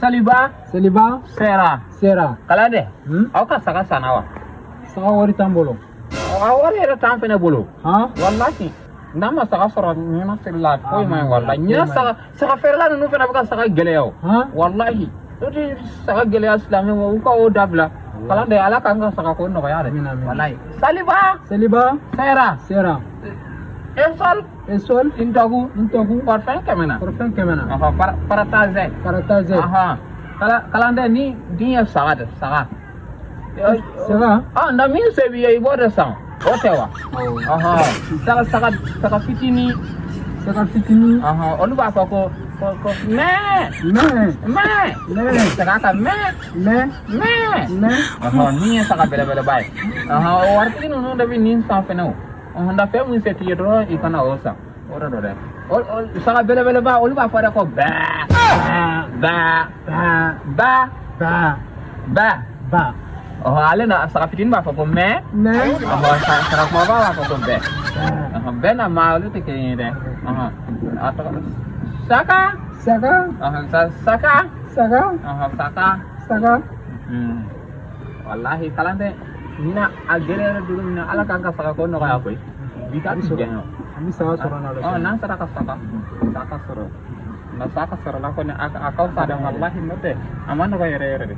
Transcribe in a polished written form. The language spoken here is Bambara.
Saliba. Seliba. Sera. Sera. Kalande. Hmm? Aw ka saga sanna wa? Saga wari t'an bolo. A wari yɛrɛ t'an fɛnɛ bolo. Han? Wallahi. N'an ma saga sɔrɔ ɲɛna siri la foyi ma ɲi wallahi. Ɲinan saga saga feerela ninnu fɛnɛ bɛ ka saga gɛlɛya o. Han? Wallahi. O tɛ saga gɛlɛya silamɛ ma, u ka o dabila. Kalande, Ala k'an ka saga ko nɔgɔya dɛ. Amin, amin. Wallahi. Saliba. Seliba. Sera. Sera. Esol. Esol. Ntogu. Ntogu. Parfum 100 na. Parfum 100 na. Ɔhɔn, parataze. Parataze. Ɔhɔn. Kalande, ni din ye saga de saga. Saga? Ah, nka min se b'i ye, i b'o de san. O tɛ wa? Awɔ. Ɔhɔn. Saga saga saga fitinin. Saga fitinin. Ɔhɔn, olu b'a fɔ ko mɛɛ. Mɛ. Mɛɛ. Mɛ. Saga ka mɛɛ. Mɛ. Mɛɛ. Mɛ. Ɔhɔn, min ye saga belebeleba ye. Ɔhɔn, o waritigi ninnu de bɛ nin san fɛnɛ o. Ɔhɔn, nka fɛn min se t'i ye dɔrɔn, i kana o san. O de don dɛ. O saga belebeleba, olu b'a fɔ dɛ ko bɛɛ. Bɛɛ. Ba. Ba. Ba. Ba. Ba. Ɔhɔn, ale na saga fitinin b'a fɔ ko mɛ. Mɛ. Ɔhɔn, saga kumaba b'a fɔ ko bɛɛ. Ba. Ɔhɔn, bɛɛ na ma, olu tɛ kelen ye dɛ. Ɔhɔn, a tɔgɔ saka. Saga. Ɔhɔn, saka. Saga. Ɔhɔn, saka. Saga. Wallahi kalande, ɲina a gɛlɛyara dugu min na, Ala k'an ka saga ko nɔgɔya koyi. Bi ta ti diya o. An bɛ saga sɔrɔ n'Ala Ɔ sɔnna. N'an sera ka saga sɔrɔ, nka saga sɔrɔla kɔni, a ka fisa dɛ, wallahi, n'o tɛ a ma nɔgɔ yɛrɛ yɛrɛ de.